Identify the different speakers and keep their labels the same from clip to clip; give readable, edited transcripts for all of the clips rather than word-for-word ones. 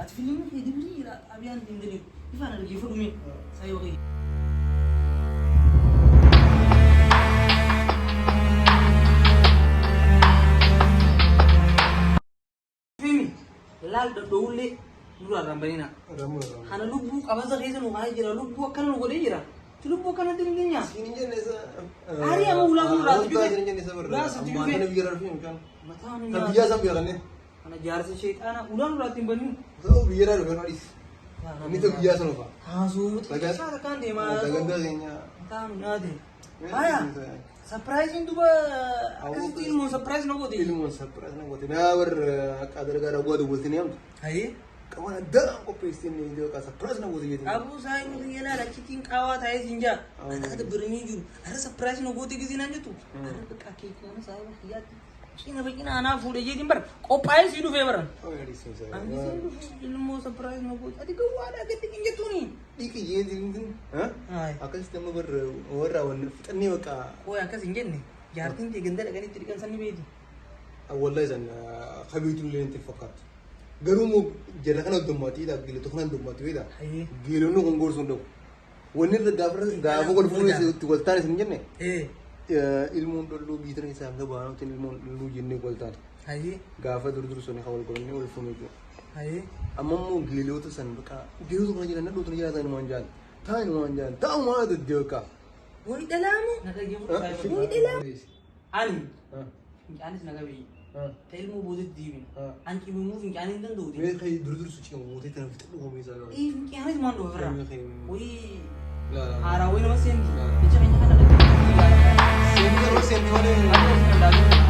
Speaker 1: Ati fiilmii kee dibirii jira abiyaan ittiin daliigu. Ifaan dhaggeeffadhu mee. Saayoo kee. Fiilmi laal dhodhowullee nurraa irraan banina. Kana lubbuu qabansa keessa nu kaa'ee jira. Lubbuu akkana nu godhee jira. Ti lubbuu akkana dandeenya.
Speaker 2: Siin hin jenne isa.
Speaker 1: Aarii amma ulaa kun irraa
Speaker 2: Wantaa siin hin jenne isa barra.
Speaker 1: Ulaa sitti
Speaker 2: Ammaan
Speaker 1: cufee.
Speaker 2: kana biyya irraa dhufee mucaan.
Speaker 1: Mataa nu
Speaker 2: Kan
Speaker 1: nyaata.
Speaker 2: biyyaa san biyya kanneen.
Speaker 1: Kana jaarsa sheexaana ulaa nurraa ittiin baninu.
Speaker 2: Ta'u biyya irraa dhufee dhiis. Inni ta'u biyyaa san ofa.
Speaker 1: Haasuu xiqqaa takkaan deemaa.
Speaker 2: Sagantaa keenya.
Speaker 1: Mataa nu nyaate. Haya. Sapiraayiziin duba akkasitti ilmoon sapiraayiz na goote.
Speaker 2: Ilmoon sapiraayis na goote. Naa warra akka dargaa raawwaa dubbatti ni hamtu.
Speaker 1: Hayee.
Speaker 2: Qaban addaa qopheessitee ni iddoo qaa sapiraayis na goote jettee.
Speaker 1: Abuu saayinuu kiyya laala achittiin qaawaa taa'ee siin jaa. Akka dabbaramee jiru. Har'a sapiraayis na goote gisee naan jettu. Har'a bakka keekii mana saayiba kiyyaatti. Cina baqina anaa fuudhee jeetiin bara qophaa'ee sii dhufee bara. Ani sii dhufu ilmoo sapiraayis na goote. Ati gawwaadhaa gadi hin jettuuni.
Speaker 2: Dhiqi jeetiin. Akkasitti amma barra warra wanni fixannee bakka.
Speaker 1: Kooy akkas hin jenne jaartiin tee ganda dhaqanii itti dhiqan sanni beeti.
Speaker 2: Wallahi san kabiitu illee itti fakkaatu. Garuu immoo jala kana dommaatti dha geelota kana dommaatti beektaa.
Speaker 1: Hayyee.
Speaker 2: Geelonni kun gorsuun dhabu. Wanni irra gaafa gaafa wal fuudhee itti waltaan isin jenne
Speaker 1: Ee.
Speaker 2: ilmoon dholluu biitira isaa hanga baanutti ilmoon dholluu jennee waltaan.
Speaker 1: Hayyee.
Speaker 2: Gaafa dur dur suni kan wal godhannee wal fuunee jechuudha.
Speaker 1: Hayyee.
Speaker 2: Amma immoo geelota san bakka geelota kana jiran nadhootu ni jiraatan inumaan jaan. Taa inumaan jaan. Taa'umaa dadde bakka.
Speaker 1: Wayi dhalaamu. Wayi dhalaamu. Ani. Fincaanis na qabe. Ta ilmoo boodatti deebin. An cimimuu fincaan hin danda'u.
Speaker 2: Mee kan dur dur su cimu mootee tana fixadhu hoomee isaa qaba.
Speaker 1: Ee fincaanis maan dhufa firra.
Speaker 2: Mee kan
Speaker 1: Wayi
Speaker 2: laa laa.
Speaker 1: haaraa wayi nama seenti. Jecha keenya kana
Speaker 2: Seentii yeroo seentii malee.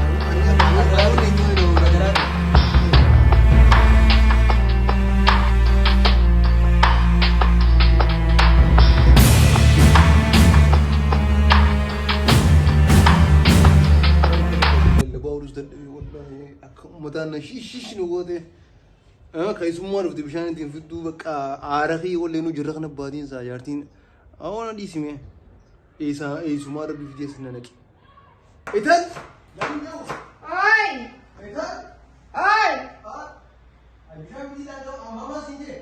Speaker 2: Mataan shish nu goote. Keessummaa dhufte bishaan ittiin fidduu bakka aara kee wallee nu jirra kana baatiin isaa jaartiin awwaana dhiisime. Eessaa eessumaa rabbi fidee sinna naqe. Ital!
Speaker 3: Oi!
Speaker 2: Ital!
Speaker 3: Oi!
Speaker 2: Bishaan fidaa ammaa siin jee.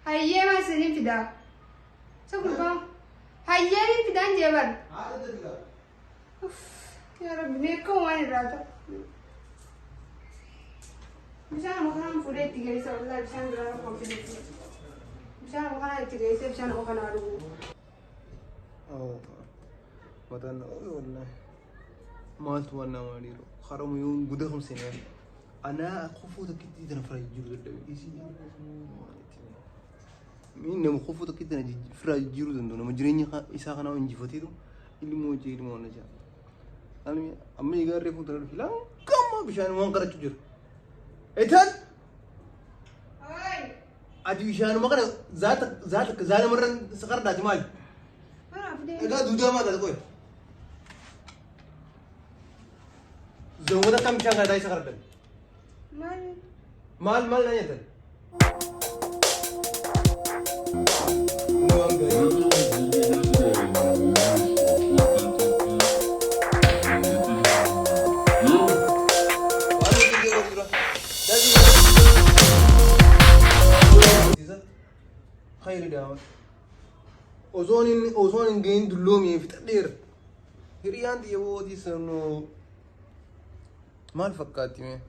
Speaker 3: Hayyee maal isiniin fidaa? Isa gurbaa. Hayyee niin fidaan jee bar.
Speaker 2: Haadha fidaa.
Speaker 3: Uff, yaa Rabbi mee akkam waan irraa ta'u. Bishaan kanaan fuudhee itti geessa wallaahi bishaan biraa rakkoo fidetti. Bishaan kanaan itti geessee bishaan kanaa dhugu.
Speaker 2: Mataan wallahi. Maaltu waan namaa dhiiru. Haramu yoo guda humsine. Anaa kofoo takkitti tana fira jijjiiruu dadhabe. Isii nama kofoo takkitti tana fira jijjiiruu danda'u. Nama jireenya isaa kanaa injifateetu ilmoo jee ilmoo na jaa. Amma egaa reefu tana dhufi langamma bishaan waan qarachuu jira. Ital!
Speaker 3: Oi!
Speaker 2: Ati bishaanuma kana zaata zaata zaalamarran saqardaati maali?
Speaker 3: Bara fidee.
Speaker 2: Egaa duudaa maal taate qoy? Zawwata akkam bishaan kana taa'ee saqardan?
Speaker 3: Maal?
Speaker 2: Maal maal na nyaatan? Waan gaarii. Waan hojii kee dura. Khayri daawwat. Osoon inni osoon hin gahin dulloomee fixadheera. Hiriyaan xiyya bootii sanuu maal fakkaatti mee?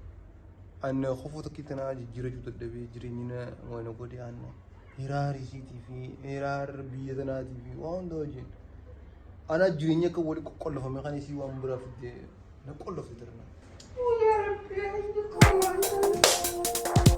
Speaker 2: Anna kofoo takkitti naa jijjiirachuu dadhabee jireenyi na waan godhe anna hiraar isiitii fi hiraar biyya tanaatii fi waan hunda wajjin. Ana jireenya akka wali qoqqollofame kan isii waan biraa fiddee na qollofte darna.
Speaker 3: Yaa Rabbi yaa Rabbi akkam waan ta'u.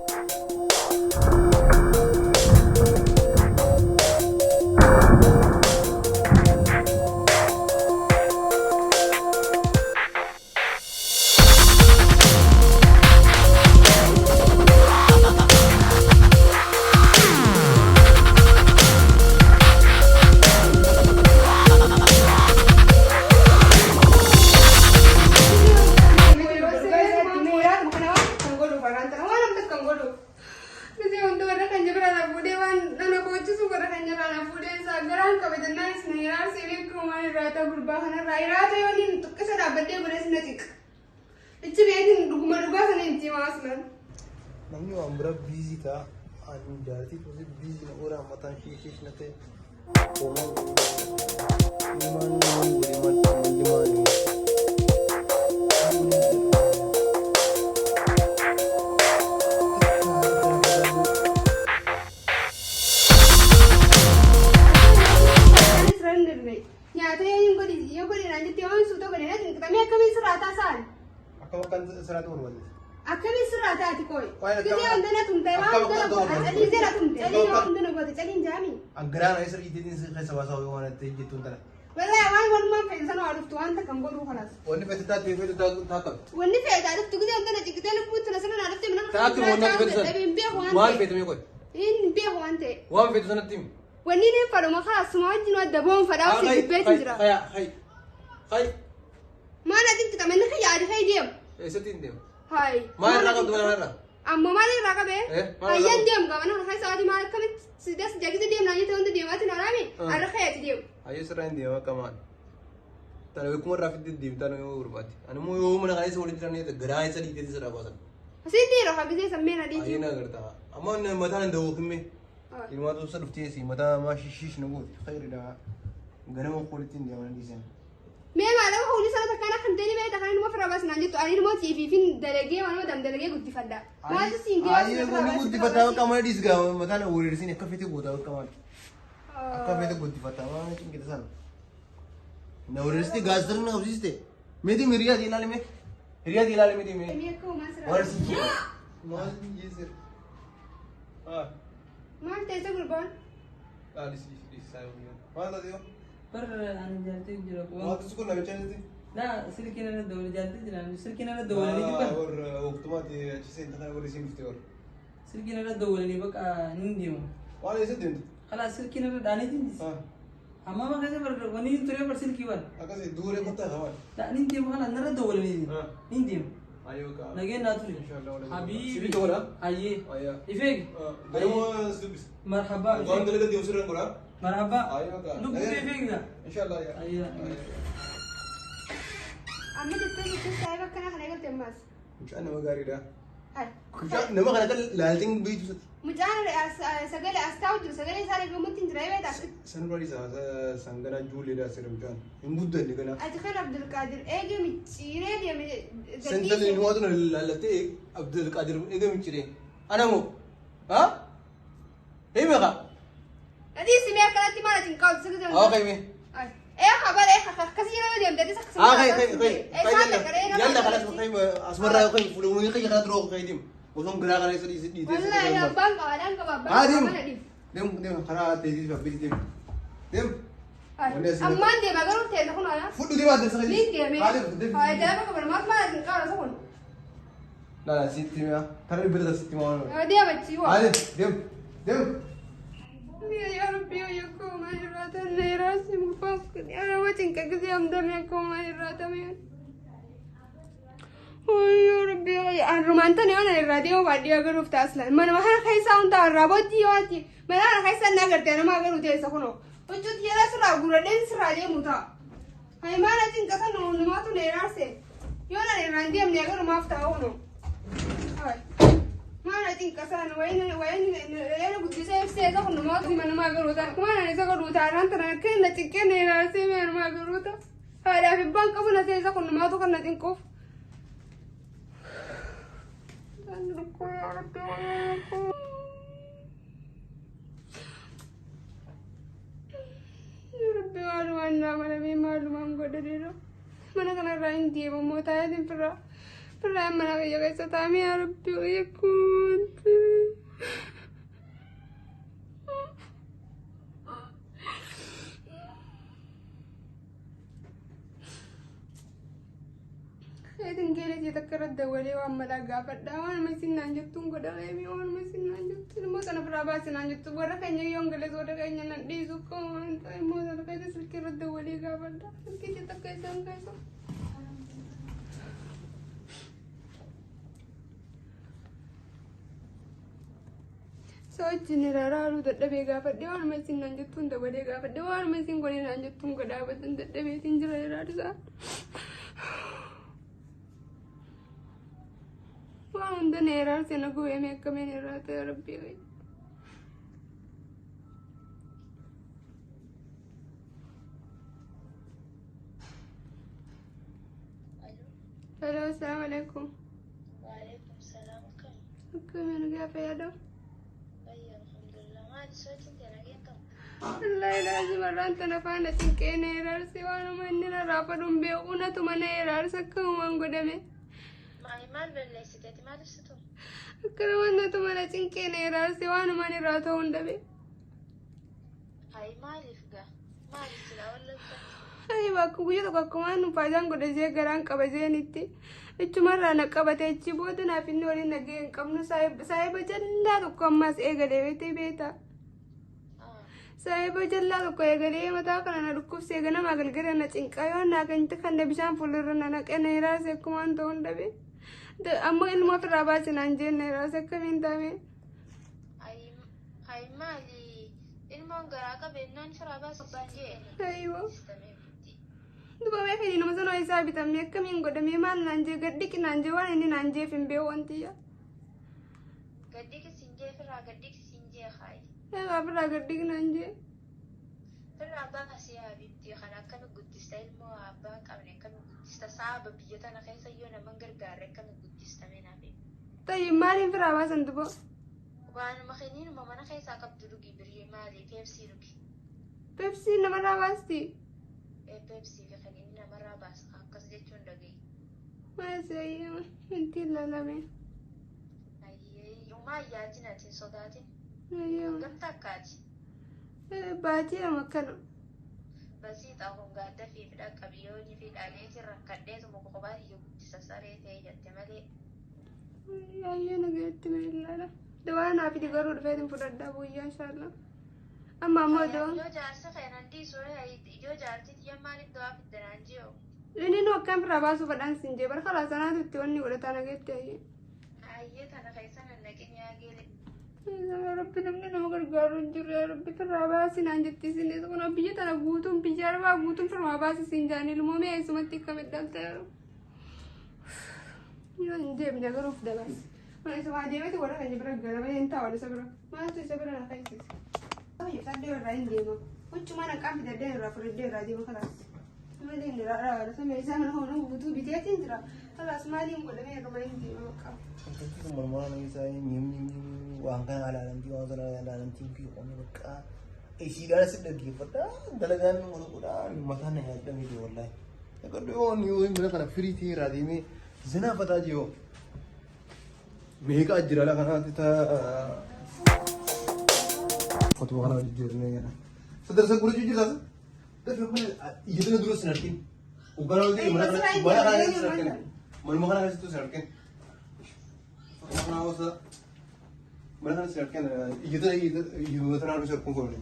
Speaker 3: Ichi beekin dhuguma dhugaa sana itti himaa aslan.
Speaker 2: Namni waan biraa biizii ta'a. Ani jaartii tuusi biizii na oolaa mataan shiishish na ta'e. Limaan limaan limaan limaan.
Speaker 3: Anis ran dirre. Nyaata yoo hin godhi yoo godhi naan jettee waan suuta godhe na cinqixamee akkamiin sirraa taasaan?
Speaker 2: Akkam akkan sirraa ta'uu barbaadde?
Speaker 3: Akkamiin sirraa taati kooyi?
Speaker 2: Waan akkam-
Speaker 3: Gisee hunda na tumte waan
Speaker 2: akkam
Speaker 3: hunda na
Speaker 2: akka
Speaker 3: goote
Speaker 2: ta'u
Speaker 3: calii jala tumte calii
Speaker 2: Akkam
Speaker 3: waan hunda na goote caliin jaami.
Speaker 2: Angaraan isa dhiiteetiin si keessa baasaa waan itti jettuun tana.
Speaker 3: Wallahi waan walumaan fe'e sana waa dhuftu waan takka hin godhuu kalaas.
Speaker 2: Wanni feete taate feete taate.
Speaker 3: Wanni fe'e taa dhuftu gisee hunda na cinqitee lubbuutti na sirra naa dhufte mana
Speaker 2: Taate wanni ati feete sana.
Speaker 3: Hin beeku waan
Speaker 2: Waan
Speaker 3: ta'e.
Speaker 2: feete mee qoy.
Speaker 3: Hin beeku waan ta'e.
Speaker 2: Waan feete sanatti himi.
Speaker 3: Wanni inni fadhuma kaasuma wajjin adda boon fadhaa si jibbeetu jira.
Speaker 2: Hay hay hay.
Speaker 3: Maal ati itti qabanni kiyya adi kee deemu.
Speaker 2: Eessatti hin deemu?
Speaker 3: Hayi.
Speaker 2: Maal irraa qabdu mana irraa?
Speaker 3: Amma maal irraa qabee?
Speaker 2: Eh, maal irraa
Speaker 3: Hayyaan
Speaker 2: qabdu?
Speaker 3: deemu qaba nama keessa ati maal akkamitti si das jagisa deemu naan jette hundi deemu ati naaraami
Speaker 2: Ah.
Speaker 3: arra kee ati deemu.
Speaker 2: Hayyee sirraa hin deema akka maal? Tana beekuma irraa fidde deemtaa nama yoo barbaadde. Ani immoo yoo mana kana keessa waliin jiran garaa isa dhiiteetti sirraa baasan.
Speaker 3: Asitti yeroo hagizee sammee na
Speaker 2: Hayyee
Speaker 3: dhiitii.
Speaker 2: na agarta. Amma inni mataan hin dawoo kimmee. Ilmaatu isa dhuftee si mataa maa shishish na gooti. Khayridha. Ganama qoolitti hin deeman dhiisan.
Speaker 3: Mee maalaqa hundi sana takkaan akka hin ta'in beekta kan ilmoo firraa baasu naan jettu ani ilmoo tiifiifin dalagee waan nama dalagee guddifadha. Maaltu siin ga'ee
Speaker 2: Hayyee kun guddifataa bakka mana dhiis gaa mataan weerarsiin akka fete goota bakka maal. Akka fete guddifataa waan cinqite sana. Na weerarsite gaazexaan na qabsiiste. Meetii hiriyaa ilaali mee. Hiriyaa ilaali meetii mee.
Speaker 3: Mee akka uumaan sirraa.
Speaker 2: Weerarsiin. Maal jeesir? Ah.
Speaker 3: Maal ta'e isa gurbaan?
Speaker 2: Dhaalis dhiisaa yoo. Maal taate yoo?
Speaker 1: Bar ani jaartii jira quba.
Speaker 2: Maaltu si kun namicha inni?
Speaker 1: Laa silkiin irra dawwale jaartii jira silkiin irra dawwalanii
Speaker 2: Ah,
Speaker 1: jibban.
Speaker 2: warra waqtumaatti achi seenta kana warri isiin dhufte warra.
Speaker 1: Silkiin irra dawwalanii bakka nin deema.
Speaker 2: Waan eessa deemte?
Speaker 1: Kalaas silkiin irra dhaaniitiin
Speaker 2: Ah,
Speaker 1: Amma keessa bar wanni hin ture bar silkii bar.
Speaker 2: akkasii duuree kottaa hawaa.
Speaker 1: Laa nin deema kalaas narra dawwalanii
Speaker 2: Ah.
Speaker 1: nin deema.
Speaker 2: Ayyoo kaa.
Speaker 1: Nageen naa ture.
Speaker 2: Inshallah wala.
Speaker 1: Habiibi.
Speaker 2: Sibiita wala?
Speaker 1: Hayyee.
Speaker 2: Ayyaa.
Speaker 1: Ifeeg.
Speaker 2: Ganama si dubbisa.
Speaker 1: Marhaba.
Speaker 2: Waan dalaga deemu sirra godhaa.
Speaker 1: Marhaba.
Speaker 2: Ayyoo kaa.
Speaker 1: Lubbuu ifeeg.
Speaker 2: Inshallah yaa.
Speaker 1: Ayyaa.
Speaker 3: Amma jettee jettee saayiba akkana kana eegalte ammaas.
Speaker 2: Mucaan nama gaariidha.
Speaker 3: Hayi.
Speaker 2: Mucaan nama kana kan laaltiin beektu sati.
Speaker 3: Mucaan sagalee as taa'u jiru sagalee isaa eegamutti hin jira beektaa akkatti.
Speaker 2: San dura isaa sanganaa juuleedha asirra mucaan. Hin guddanne ganaa.
Speaker 3: Ati kan Abdulqaadir eege micciiree deeme
Speaker 2: Santalli inni waatu na laallattee Abdulqaadir eega micciiree. Ana moo? Haa? Hime kaa?
Speaker 3: Adii simee akkanatti maal ati hin qabu sirrii
Speaker 2: Haa hime.
Speaker 3: Ee habara ee akkasii yeroo deemte atis akkasuma.
Speaker 2: Haa kai kai kai. Yalla kalas kai asumarraa kai fuulumni kai kana duroo kai deemu. Osoon biraa kana isa dhiisee dhiitee.
Speaker 3: Wallahi abbaan qaba dhaan qaba abbaan
Speaker 2: Haa
Speaker 3: qaba
Speaker 2: deemu.
Speaker 3: mana dhiif.
Speaker 2: Deemu deemu karaa teessii fi abbiitti deemu. Deemu. Wanni asii
Speaker 3: Ammaan deema garuu teessa kun alaa.
Speaker 2: Fudhu deemaa deessa kai.
Speaker 3: Ni deeme.
Speaker 2: Haa deemu deemu.
Speaker 3: Haa deema qaba maal maal ati hin qabu isa kun.
Speaker 2: Laa laa sitti mi'a. Karaa dhibba takka sitti mi'a waan.
Speaker 3: Deema achii waa.
Speaker 2: Haa deemu deemu deemu.
Speaker 3: Ya Rabbi ya kuma irraa neeraasi mufaaf ana cinqa gisee hamdame akkuma irraa tamee. Ya Rabbi arrumaan tani ana irraa deemu baadhii agaruuf taasisa. Manuma kana keessaa hunda irraa booddee yoo ati mana kana keessa na agartee nama agaruu teessa kunoo. Huccuutti jala sirraa guuradheen sirraa deemu ta'a. Hayi maala cinqa sana hundumaatu neeraarse. Yoo na irraan deemne agarumaaf ta'a kunoo. Maala cinqa sana wayin wayin guddisee ibsee isa hundumaatu manuma agaruu ta'a. Kuma na isa godhuu ta'a. Irraan tana akka na cinqee neeraarsee manuma agaruu ta'a. Haadhaaf abbaan qabu na seesa hundumaatu kan na cinquuf. Rabbi maalumaan naa malamee maalumaan godhaniiru. Mana kanarraa hin deemu immoo taa'eetiin firraa. Firraa mana kiyya keessa taa'ame yaa Rabbi kiyya kuunti. Eetiin keellee takka irratti dawwalee waan malaa gaafadha. Waanuma isin naan jettuun godha reemi waanuma isin naan jettu ilmoo sana biraa baasi naan jettu warra keenya yoon galees warra keenya nan dhiisu waan ta'e ilmoo sana keessa silkii irratti dawwalee gaafadha. Silkii takka isaan keessa. Sochiin irraa dadhabee gaafadhe waanuma isin naan jettuun dawwalee gaafadhe waanuma isin godhee naan jettuun godhaa badan dadhabeetiin jira irraa Waan hunda na iraarsee na gubee mee akkamiin irraa ta'e rabbii. Hello, assalamu alaikum.
Speaker 4: Waalaikum salaam. Akkam?
Speaker 3: Akkamiin nagaa fayyaadha?
Speaker 4: Fayyaa alhamdulillah. Maali sochiin tee nageen qabu?
Speaker 3: Wallahi laazim irraan tana faana cinqee na hiraarse waanuma inni rarraafadhu hin beeku natuma na hiraarse akkanumaan godhame.
Speaker 4: Maali maal balleessiteeti maal ibsitu?
Speaker 3: Akkanumaan natuma na cinqee na hiraarse waanuma inni irraa ta'uu hin dhabe.
Speaker 4: Hayi maaliif gaa? Maali silaa walloltan?
Speaker 3: Ayi bakka guyyaa tokko akkumaan nu faayidaan godhe jee garaan qaba jeenitti. Ichumarraa na qabate achi booda naaf inni waliin nagee hin qabnu saahiba jallaa tokko ammas eegalee beektee beekta. Saahiba jallaa tokko eegalee mataa kana na dhukkubsee ganamaa galgala na cinqaa yoo naa kan kan na bishaan fuuldura na naqee na hiraase akkumaan ta'uu hin dhabe. Ammoo ilmoo ofirraa baase naan jeen na hiraase akkamiin taame.
Speaker 4: Hayi maali ilmoon garaa qabeennaan firaa baasa abbaan jee.
Speaker 3: Ayiwa. Duba mee kan nama sana isaa bitamee akkamiin godhamee maal naan jee gad dhiqi naan jee waan inni naan jeef hin beeku wantiyya.
Speaker 4: Gaddiqi siin jee firaa gaddiqi siin jee hayi.
Speaker 3: Egaa ofirraa gad dhiqi naan jee.
Speaker 4: Firraa baasii habiibtii kana akkami guddista ilmoo abbaa hin qabne akkami guddista saaba biyya tana keessa yoo nama hin gargaarre akkami guddista mee naaf himi.
Speaker 3: Tayyib maaliin firaa baasan duba?
Speaker 4: Waanuma kiniinuma mana keessaa qabdu dhugi birrii maali peepsii dhugi.
Speaker 3: Pepsii namarraa baasti.
Speaker 4: Ee peepsii fi kiniinni namarraa baasa akkas jechuun dhaga'i.
Speaker 3: Maal seeyyama inti ilaalame.
Speaker 4: Ayyee umaa yaadin ati hin sodaatin.
Speaker 3: Ayyama.
Speaker 4: Hangam takkaati?
Speaker 3: Baatii lama akkana.
Speaker 4: Basii xaahun gaadda fi dhaqqabi yoo ni fi dhaleetiin rakkadheetuma kophaa kiyya guddisa saree ta'e jette malee.
Speaker 3: Ayyee nagaatti mee ilaala. Dawaa naa fidi garuu dhufeetiin fudhadhaa guyyaa inshaallah. Amma ammoo dawaa.
Speaker 4: Yoo jaarsa keenan dhiisu yoo jaartii tiyya maaliif dawaa fiddanaan ji'o?
Speaker 3: Inni nu akkam firaa baasuu fadhaan siin jee bara karaa sanaatu itti wanni godhataa nagaatti ayyee.
Speaker 4: Ayyee tana keessa nan naqin yaa geele.
Speaker 3: Yaa Rabbi namni nama gargaaru hin jiru yaa Rabbi firraa baasi naan jetti isinis kun biyya tana guutuun biyya arbaa guutuun firmaa baasi siin jaan ilmoo mee eessumatti akkamitti dhalta yaa Rabbi. Yoo hin deemne garuu of dabaas. Mana isa waa deemeti warra keenya bira gara malee hin taa'u isa bira. Maaltu isa bira na fayyisise. Fadhee irraa hin deema. Huccuma naqaan fidadhee irraa fudhadhee irraa deema kalaas. Malee inni irraa dhaabata. Samee isaa mana hoona guutuu biteetiin jira. Kalaas maaliin godhamee irruma hin deema bakka.
Speaker 2: Mormoraan isaa waan kana ilaalantii waan sana ilaalantii fi qonni bakka isiidhaan si dhaggeeffadha dalagaan wal godhaa mataa na yaadda miti wallahi. Dhaqadhu yoo inni yoo mana kana firii ta'e irraa deemee zinaa fataa jiru. Meeqa jira ala kanaatti ta'a. Footuma kana jijjiirnee jedha. Sadarsa gurguruu jirtaas. Dafee kun ija tana dura sin argin. Uggara olii mana kana mana kana keessatti sin argin. Manuma kana keessatti sin argin. Mana kana hoosa mana kana sin argin ija tana ija tana dura sin argin kun.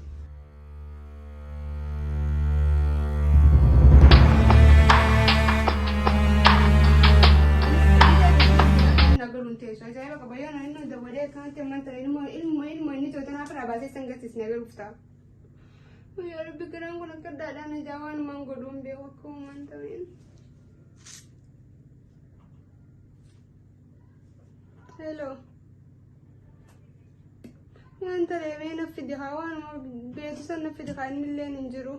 Speaker 3: Nagaruun teessu ajaa'iba qaba yoo inni dawwalee akkanatti amman tana ilmoo ilmoo ilmoo inni tootanaaf irraa baasee san gatsisne agaruuf ta'a. Yaa Rabbi garaan kun akka daadhaan ijaa waanumaan godhuun beeku akka uumaan ta'een. Hello. Wanta reebee na fidi haa waanuma beeku san na fidi haa inni illeen hin jiru.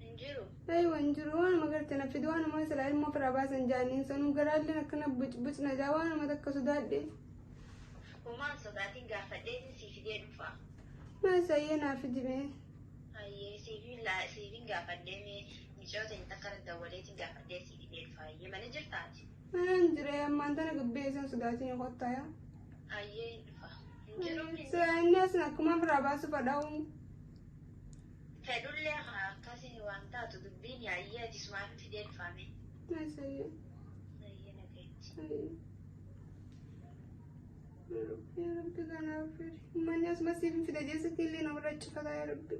Speaker 4: Hin jiru.
Speaker 3: Aywa hin jiru waanuma garte na fidi waanuma silaa ilmoo firaa baasan jaaniin sanuu garaalleen akkana buc buc na jaa waanuma takka sodaadhe.
Speaker 4: Homaan sodaatiin gaafadheetiin sii fidee dhufa.
Speaker 3: Maal sayyee naa fidi mee.
Speaker 4: Hayyee siifin siifin gaafadhee mee micoota hin takka dawwaleetiin gaafadhee sii fidee dhufa. Hayyee mana jirtaati.
Speaker 3: Mana hin jire ammaan tana gabbee isan sodaatiin kottaa yaa.
Speaker 4: Hayyee hin dhufa. Hin jiru inni.
Speaker 3: Silaa inni asin akkuma firaa baasu fadhaa'u.
Speaker 4: Fedhullee haa akkasii waan taatu dubbiin hayyee ati sumaan fidee dhufame.
Speaker 3: Maal sayyee.
Speaker 4: Hayyee nagayetti.
Speaker 3: Yaa Rabbi kanaaf fidi. Manni asuma siif hin fida jeessatti illee namarra cifataa yaa Rabbi.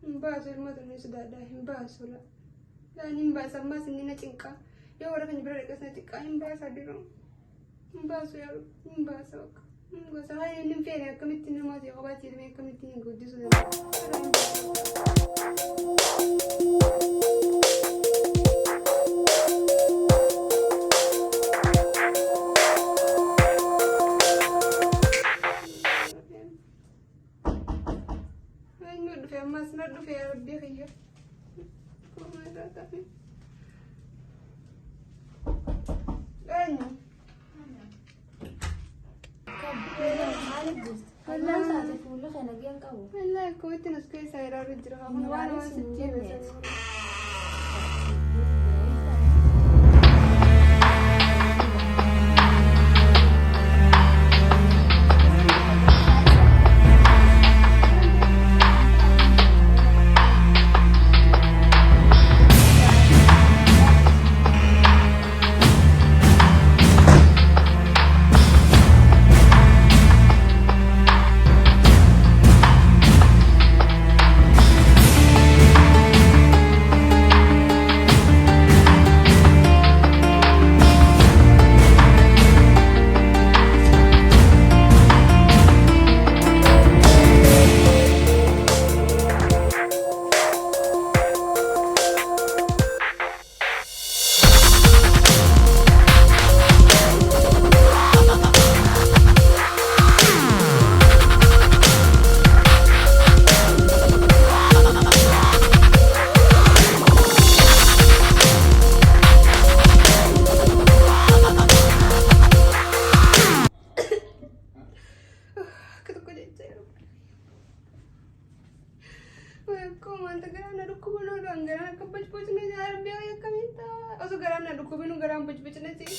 Speaker 3: Hin baasu ilma tuni sodaadhaa hin baasu la. Laan hin baasa ammas inni na cinqaa. Yoo warra keenya bira dhaqes na cinqaa hin baasa diroo. Hin baasu yaa Rabbi hin baasa bakka. Gosa haala inni hin feene akkamittiin nama asii kophaatti hidhamee akkamittiin hin guddisuu danda'a. dhufe ammas na dhufe yaa rabbii kiyya. Akkuma irraa tafe. Eenyu?
Speaker 5: Maal taate fuulli kana geen qabu?
Speaker 3: Wallaahi akkamitti as keessaa ilaalu jira. Kun waan waan sitti hime. Akka tokko jechaa jiru. Akkuma wanta garaan na dhukkubinu garaan akka bocbocne yaa rabbi akkamiin ta'a. Osoo garaan na dhukkubinu garaan bocbocne ta'e.